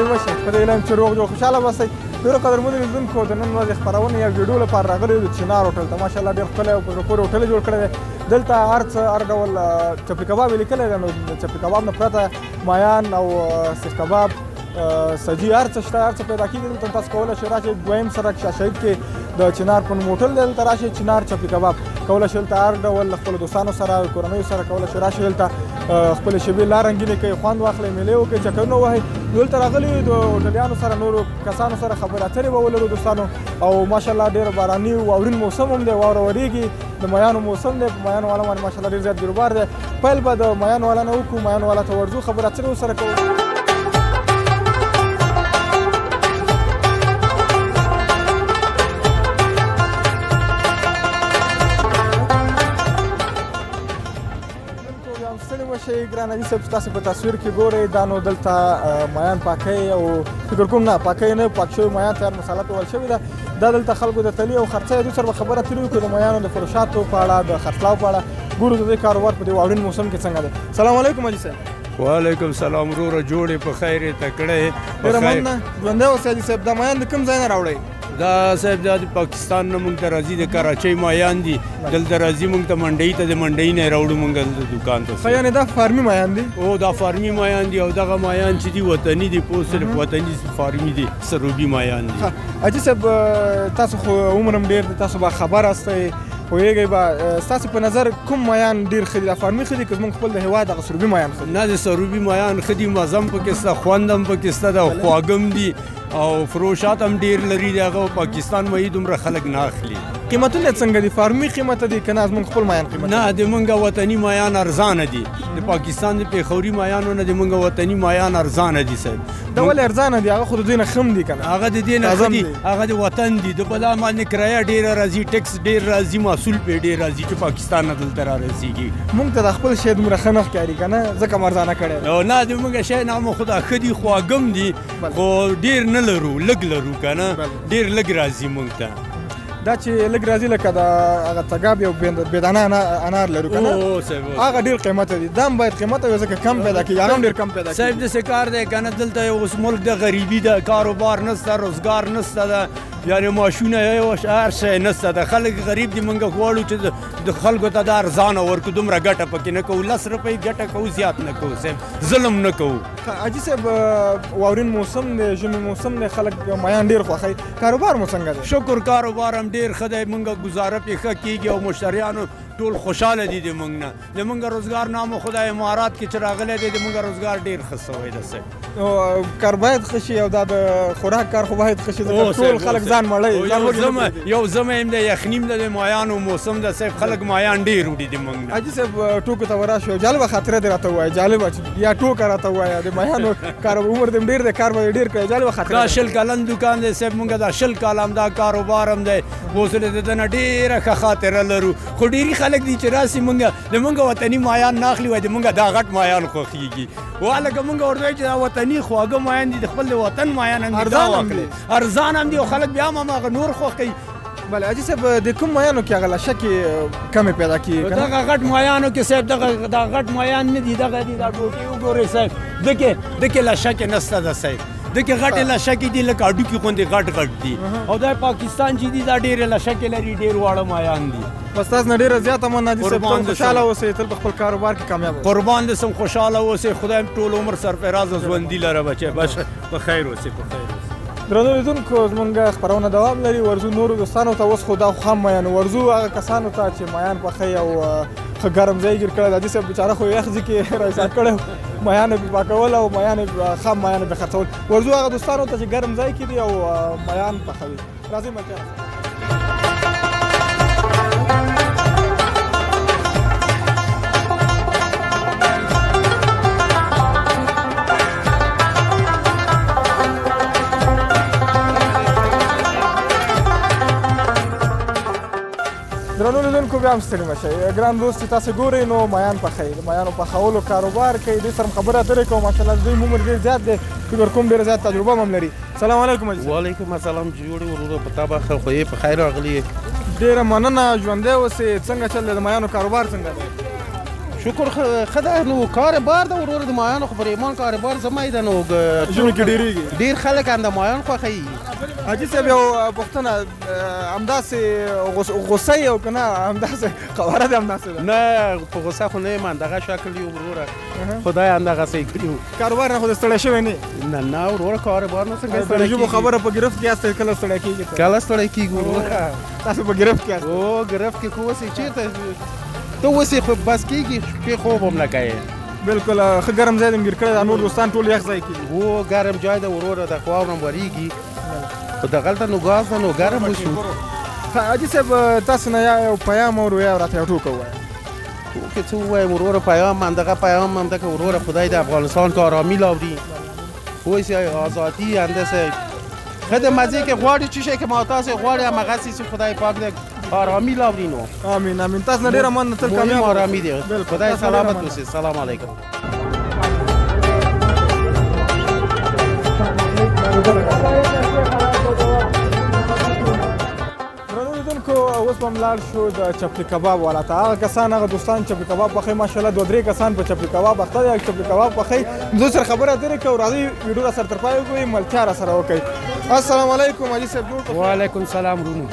ستړي مه شئ. په دې هیله یم چې روغ جوړ خوشحاله اوسئ. ډېرو قدرمنو لیدونکو، د نن ورځې خپرونې یا ویډیو لپاره راغلي یو د چنار هوټل ته. ماشاءالله ډېر ښکلی او په زړه پورې هوټل یې جوړ کړی دی. دلته هر څه هر ډول چپلي کباب یې لیکلی دی، نو د چپلي کباب نه پرته مایان او سیخ کباب، سجي، هر څه شته، هر څه پیدا کېږي دلته. تاسو کولی شئ راشئ. دویم سړک شاه شهید کې د چنار په نوم هوټل دی، دلته راشئ. چنار چپلي کباب کولی شئ دلته هر ډول له خپلو دوستانو سره، کورنیو سره کولی شئ راشئ دلته، خپلې شیبې لا رنګینې کړئ، خوند واخلئ، میلې وکړئ، چکرونه ووهئ. دلته راغلي یو د هوټلیانو سره، نورو کسانو سره خبرې اترې به ولرو دوستانو. او ماشاءالله ډېر باراني واورین موسم هم دی، واوره ورېږي، د میانو موسم دی. په میانو والا باندې ماشاءالله ډېر زیات بیروبار دی. پیل به د میانو والا نه وکړو، میانو والا ته ورځو، خبرې اترې ورسره کوو. شئ ګران عزیز صاحب، تاسو په تصویر کې ګورئ دا نو دلته میان پاکۍ او فکر کوم نه پاکۍ نه پاک شوی میان تیار مساله په ول شوې ده. دا دلته خلکو د تلی او خرڅه دوی سره خبره اترې وکړو د میانو د فروشاتو په اړه، د خرڅلاو په اړه. ګورو د دې کاروبار په دې واورین موسم کې څنګه دی. سلام علیکم حاجي صاحب. وعلیکم سلام وروره، جوړې په خیر یې؟ تکړه یې؟ ډېره مننه، ژوندی اوسې حاجي صاحب. دا میان د کوم ځای نه راوړئ؟ دا صاحب دا د پاکستان نه مونږ ته راځي، د کراچۍ مایان دي، دلته راځي مونږ ته منډۍ ته، د منډۍ نه راوړو مونږ دلته دکان ته. یعنې دا فارمي مایان دي؟ او دا فارمي مایان دي، او دغه مایان چې دي وطني دي، پوه صرف وطني فارمي دي، سروبي مایان دي. حاجي صاحب، تاسو خو عمر هم ډېر دی، تاسو به خبر یاستئ، پوهېږئ به، ستاسو په نظر کوم مایان ډېر ښه دي؟ دا فارمي ښه دي که زموږ خپل د هېواد دغه سروبي مایان ښه دي؟ نه، د سروبي مایان ښه دي، مزه هم پکې شته، خوند هم پکې شته، دا خواږه هم دي او فروشات هم ډېر لري. د هغه پاکستان مایي دومره خلک نه اخلي. قیمتونه څنګه دي؟ فارمي قیمته دي که نه زموږ خپل مایان قیمته؟ نه، د مونږ وطني مایان ارزانه دي. د پاکستان د پېښوري مایانو نه د مونږ وطني مایان ارزانه دي صاحب. دا ولې ارزانه دي؟ هغه خو د دوی نه ښه هم دي که نه؟ هغه د دې نه ښه دي، هغه د وطن دي، د په دا باندې کرایه ډېره راځي، ټیکس ډېر راځي، محصول پرې ډېر راځي چې پاکستان نه دلته را رسېږي. مونږ ته د خپل شی دومره ښه نه ښکاري که نه، ځکه مو ارزانه کړی دی. نه، د مونږ شی نه خو دا ښه دي، خواږه هم دي، خو ډېر نه لرو، لږ لرو که نه، ډېر لږ راځي مونږ ته. دا چې لږ راځي لکه د هغه تګاب یو بېدانه انار لرو که نه، هغه ډېر قیمته دي، دا هم باید قیمته وي ځکه کم پیدا کېږي، هغه هم ډېر کم پیدا کېږي. صاحب داسې کار دی که نه، دلته اوس ملک د غریبي ده، کاروبار نشته، روزګار نشته ده، یعنې معاشونه یو هر شی نشته ده، خلک غریب دي. مونږ غواړو چې د خلکو ته دا ارزانه ورکړو، دومره ګټه پکې نه کوو، 10 روپۍ ګټه کوو، زیات نه کوو صاحب، ظلم نه کوو. حاجي صاحب، واورین موسم دی، ژمي موسم دی، خلک میان ډېر خوښوي، کاروبار مو څنګه دی؟ شکر، کاروبار هم ډېر ښه دی، مونږ ګزاره پې ښه کېږي او مشتریانو ټول خوشحاله دي د مونږ نه. د مونږ روزګار نامو خدای امارات کې چې راغلی دی، د مونږ روزګار ډېر ښه سوی دی صاحب. نو کار باید ښه شي او دا د خوراک کار خو باید ښه شي، ځکه ټول خلک ځان مړوي. یو زمی هم دی، یخني هم ده، د مایانو موسم ده صاحب، خلک مایان ډېر وړي د مونږ نه. حاجي صاحب، ټوکو ته وراشو، جالبه خاطره دې راته ووایه، جالبه چې یا ټوکه راته ووایه. د مایانو کار عمر دې ډېر دی، کار به دې ډېر کړی، جالبه خاطره. دا 20 کلن دکان دی صاحب، مونږ دا 20 کاله هم دا کاروبار هم دی، اوس د ده نه ډېره ښه خاطره لرو. خو ډېری خلک دي چې راسي مونږ د مونږ وطني مایان نه اخلي، وایي د مونږ دا غټ مایان خوښېږي. والکه مونږ ورته وایو چې دا وطني خواږه مایان دي، د خپل وطن مایان هم دي، دا واخلي، ارزان هم دي او خلک بیا هم هماغه نور خوښوي. بله حاجي صاحب، د کوم مایانو کې هغه لشکې کمې پیدا کېږي؟ دغه غټ مایانو کې صاحب، دغه دا غټ مایان نه دي، دغه دي، دا ټوټې وګورئ صاحب، دکې لشکې نشته ده صاحب، دکې غټې لشکې دي لکه هډوکي غوندې غټ غټ دي، او دا پاکستان چې دي دا ډېرې لشکې لري، ډېر واړه مایان دي. بس تاسو نه ډېره زیاته مننه حاجي صاحب، تل خوشحاله اوسئ، تل په خپل کاروبار کې کامیاب اوسئ. قربان دې سم، خوشحاله اوسئ، خدای ټول عمر سرفراز ژوندي لره بچی، بس په خیر اوسئ، په خیر اوسئ. درنو لیدونکو، زمونږ خپرونه دوام لري، ورځو نورو دوستانو ته. اوس خو دا خو هم میان، ورځو هغه کسانو ته چې میان پخوي او ښه ګرم ځای ګیر کړی. حاجي صاحب بیچاره خو یخ ځي کې را ایسار کړی، میان یې پرې پاکول او میان یې خام میان یې پرې خرڅول. ورځو هغه دوستانو ته چې ګرم ځای کې دي او میان پخوي. راځئ ملتیا راسره. درنو لیدونکو، بیا هم ستړي مه شئ. ګران دوست چې تاسو ګورئ نو میان پخوي، د میانو پخولو کاروبار کوي، دوی سره خبرې اترې کوم. ماشاءالله دوی عمر ډېر زیات دی، فکر کوم ډېره زیات تجربه هم لري. سلام علیکم حاجي صاحب. وعلیکم السلام، جوړ وروره، په تا به ښه خو یې په خیر راغلي یې؟ ډېره مننه، ژوندی اوسې. څنګه چل دی د میانو کاروبار څنګه دی؟ شکر ښه ده نو کار بار ده وروره، د مایانو خو پر ایمان کار بار زما ده نو ژمي کې ډېرېږي، ډېر خلک هم د مایان خوښوي. حاجي صاحب یو پوښتنه، همداسې غوسه یې او که نه همداسې قواره دې همداسې ده؟ نه په غوسه خو نه یم، همدغه شکل یو وروره، خدای همدغسې یې کړي. کاروبار نه خو ستړی شوی نه؟ نه نه وروره، کاروبار نه څنګه ستړی کېږي؟ خبره په ګرفت کې یاست، کله ستړی کېږي؟ کله ستړی کېږي وروره؟ تاسو په ګرفت کې یاست؟ هو ګرفت کې خو اوسې، چېرته ته اوسې خو بس کېږي، شپې خوب هم نه کوې. بالکل ښه ګرم ځای دې ګیر کړی، دا نور دوستان ټول یخ ځای کې دي. هو ګرم ځای دی وروره، د واوره هم ورېږي، خو دغلته نو ګاز ده نو ګرم وشو. حاجي صاحب تاسو نه یا یو پیام اورو یا راته یو ټوکه ووایه. ټوکې څه ووایم وروره، پیام همدغه پیام همدغه وروره، خدای د افغانستان کې آرامي لاوري، پوه شئ، ازادي همداسې ښه د مزې کې غواړي چې شی کې ما تاسې غواړي همغسې چې خدای پاک دی آرامي لاوري نو. آمین آمین. تاسو نه ډېره مننه، تل کامیاب آرامي دی، خدای سلامت اوسې. سلام علیکم. درنو لیدونکو اوس به هم لاړ شو د چپلي کباب والا ته. هغه کسان، هغه دوستان چپلي کباب پخوي، ماشاءالله 2-3 کسان په چپلي کباب اخته دي، چپلي کباب پخوي. زه سره خبرې اترې کوو، راځئ ویډیو را سره تر پایه وګورئ، ملتیا را سره وکړئ. السلام علیکم حاجي صاحب، جوړ په؟ وعلیکم سلام ورونو.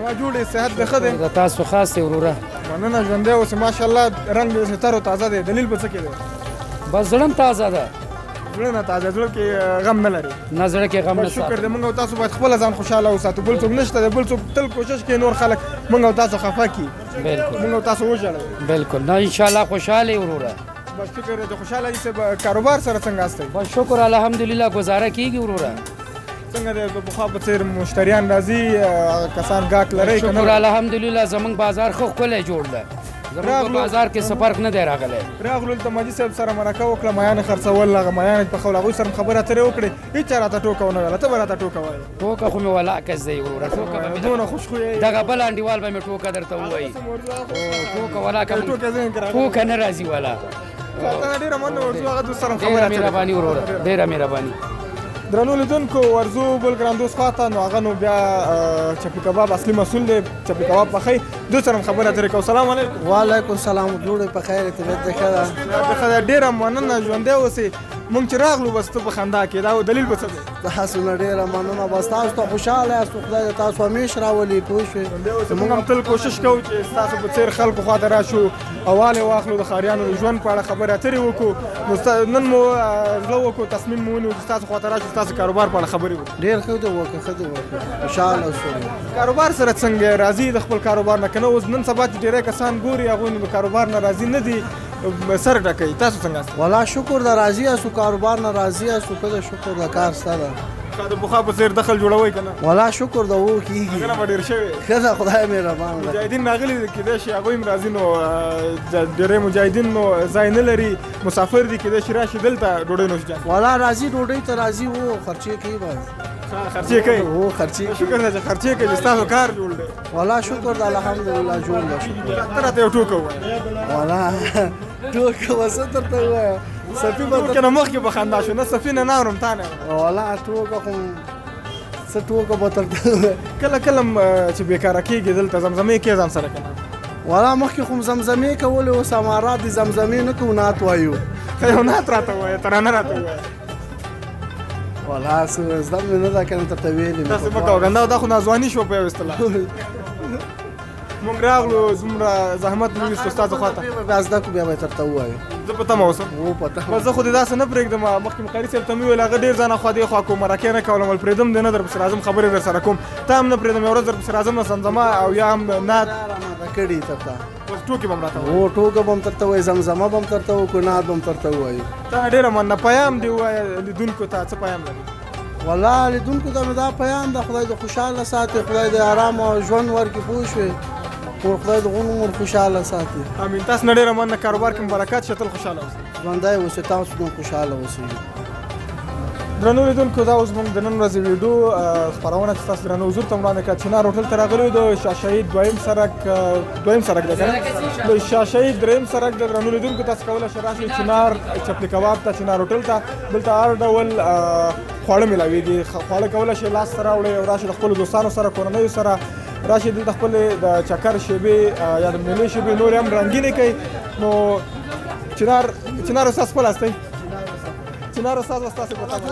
ما جوړ یې، صحت دې ښه دی؟ د تاسو خاص دی وروره. مننه، ژوندی اوسې. ماشاءالله رنګ دې تر و تازه دی، دلیل په څه کې دی؟ بس زړه هم تازه ده. زړه نه تازه، زړه کې غم نه لري؟ نه زړه کې غم نه. شکر دی، موږ او تاسو باید خپله ځان خوشحاله وساتو، بل څوک نشته دی، بل څوک تل کوشش کوي نور خلک موږ او تاسو خفه کړي، موږ او تاسو وژړوي. بالکل نه، انشاءالله خوشحاله یې وروره. بس شکر دی چې خوشحاله یې. صاحب کاروبار سره څنګه یاستئ؟ بس شکر الحمدلله ګزاره کېږي وروره. څنګه دی د پخوا په څېر مشتریان راځي، کسان ګاک لرئ که نه؟ شکر الحمدلله زموږ بازار ښه ښکلی جوړ دی، زموږ په بازار کې څه فرق نه دی راغلی. راغلو دلته ماجي صاحب سره مرکه وکړه، مایان خرڅول، هغه مایان یې پخول، هغوی سره خبرې اترې وکړې، هېچا راته ټوکه ونه ویله، ته به راته ټوکه وایې؟ ټوکه خو مې ولاکه زده وروره، ټوکه به مې دونه خوشخویه یې. دغه بل انډیوال به مې ټوکه درته ووایي. ټوکه ولاکه ټوکه نه راځي ولا. ډېره مننه ورځو هغه دوست سره خبرې اترې. ډېره مهرباني وروره، ډېره مهرباني. درنو لیدونکو ورځو بل ګران دوست خواته، نو هغه نو بیا چپلي کباب اصلي مسؤل دی، چپلي کباب پخوي، دوی سره هم خبرې اترې کوو. سلام علیکم. وعلیکم سلام، جوړ په خیر، طبیعت دې ښه ده؟ ښه ده، ډېره مننه، ژوندی اوسې. مونږ چې راغلو بس ته په خندا کې، دا دلیل به څه دی؟ تاسو نه ډېره مننه، بس تاسو ته خوشحاله یاست، خدای دې تاسو همېش راولي، پوه شوې؟ ژوندی اوسې. مونږ هم تل کوشش کوو چې ستاسو په څېر خلکو خواته راشو، اواله واخلو، د ښاریانو د ژوند په اړه خبرې اترې وکړو. نو نن مو زړه وکړو، تصمیم مو ونیو چې ستاسو خواته راشو، ستاسو کاروبار په اړه خبرې وکړو. ډېر ښه دې وکړه، ښه دې وکړه، خوشحاله شوم. کاروبار سره څنګه راضي د خپل کاروبار نه؟ که نه اوس نن سبا چې ډېری کسان ګوري هغوی نو د کاروبار نه راضي نه دي، سر ټکوي. تاسو څنګه یاست؟ ولا شکر ده، راضي یاستو، کاروبار نه راضي یاستو، ښه ده، شکر ده، کار شته ده. ښه د پخوا په څېر دخل جوړوئ که نه؟ ولا شکر ده، هو کېږي. هغه نه به ډېر شوی. ښه ده، خدای مهربان ده. مجاهدین راغلي دي، کېدای شي هغوی هم راځي، نو ډېری مجاهدین نو ځای نه لري، مسافر دي، کېدای شي راشي دلته ډوډۍ نوش جان. ولا راځي، ډوډۍ ته راځي، هو خرچې کوي به. خرچې کوي؟ هو خرچې کوي. شکر ده چې خرچې کوي، چې ستاسو کار جوړ دی. ولا شکر ده، الحمدلله جوړ ده، شکر. ته راته یو ټوکه ووایه. ولا ټوکه به څه درته ووایم، سفي به ټوکې نه مخکې په خندا شو، نه سفي نه اورم، تا نه اورم. ولا ټوکه خو څه ټوکه به درته ووایم. کله کله چې بېکاره کېږي دلته زمزمې کوې ځان سره که نه؟ ولا مخکې خو زمزمې کولې، اوس امارات دي، زمزمې نه کوو، نعت وایو. ښه یو نعت راته ووایه، ترانه راته ووایه. ولا څه زده مې نه ده که نه درته ویلې مې. داسې مه کوه کنه، دا خو ناځواني شوه په یو اصطلاح. مونږ راغلو، څومره زحمت مو ویستو ستاسو خواته. بیا زده کړو، بیا به یې درته ووایو. زه په تمه اوسم. هو په تمه. بس زه خو دې داسې نه پرېږدم، مخکې مې قاري صاحب ته مې وویل، هغه ډېر ځان اخوا دې خوا کوم، مرکه یې نه کوله، ول پرېږدم دې نه، درپسې راځم، خبرې در سره کوم. تا هم نه پرېږدم، یوه ورځ درپسې راځم، زمزمه او یا هم نعت. کړي درته. بس ټوکې به هم راته ووایې. هو ټوکه به هم درته ووایي، زمزمه به هم درته وکړو، نعت به هم درته ووایو. تا ډېره مننه. پیام دې ووایه لیدونکو ته، څه پیام لرې؟ والله لیدونکو ته مې دا پیام ده، خدای دې خوشحاله ساتي، خدای دې ارام او ژوند ورکړي، پوه شوې؟ خدای دې غونو عمر خوشحاله ساتي. امین. تاسو نه ډېره مننه، کاروبار کې مو برکت شه، تل خوشحاله اوسئ. ژوندی اوسئ، تاسو هم خوشحاله اوسئ. درنو لیدونکو، دا اوس موږ د نن ورځې ویډیو خپرونه چې تاسو درنو حضور ته وړاندې کړه، چنار هوټل ته راغلي یو، د شاه شهید دویم سړک، دویم سړک دی که نه؟ د شاه شهید دریم سړک د درنو لیدونکو تاسو کولی شئ راشئ چنار چپلي کباب ته، چنار هوټل ته. دلته هر ډول خواړه میلاویږي، خواړه کولی شئ لاس ته راوړئ او راشئ د خپلو دوستانو سره، کورنیو سره راشي دلته خپل د چکر شیبې یا د میلې شیبې نورې هم رنګینې کوي. نو چنار چنار استاد خپل هستئ، چنار استاد به ستاسو په تمه.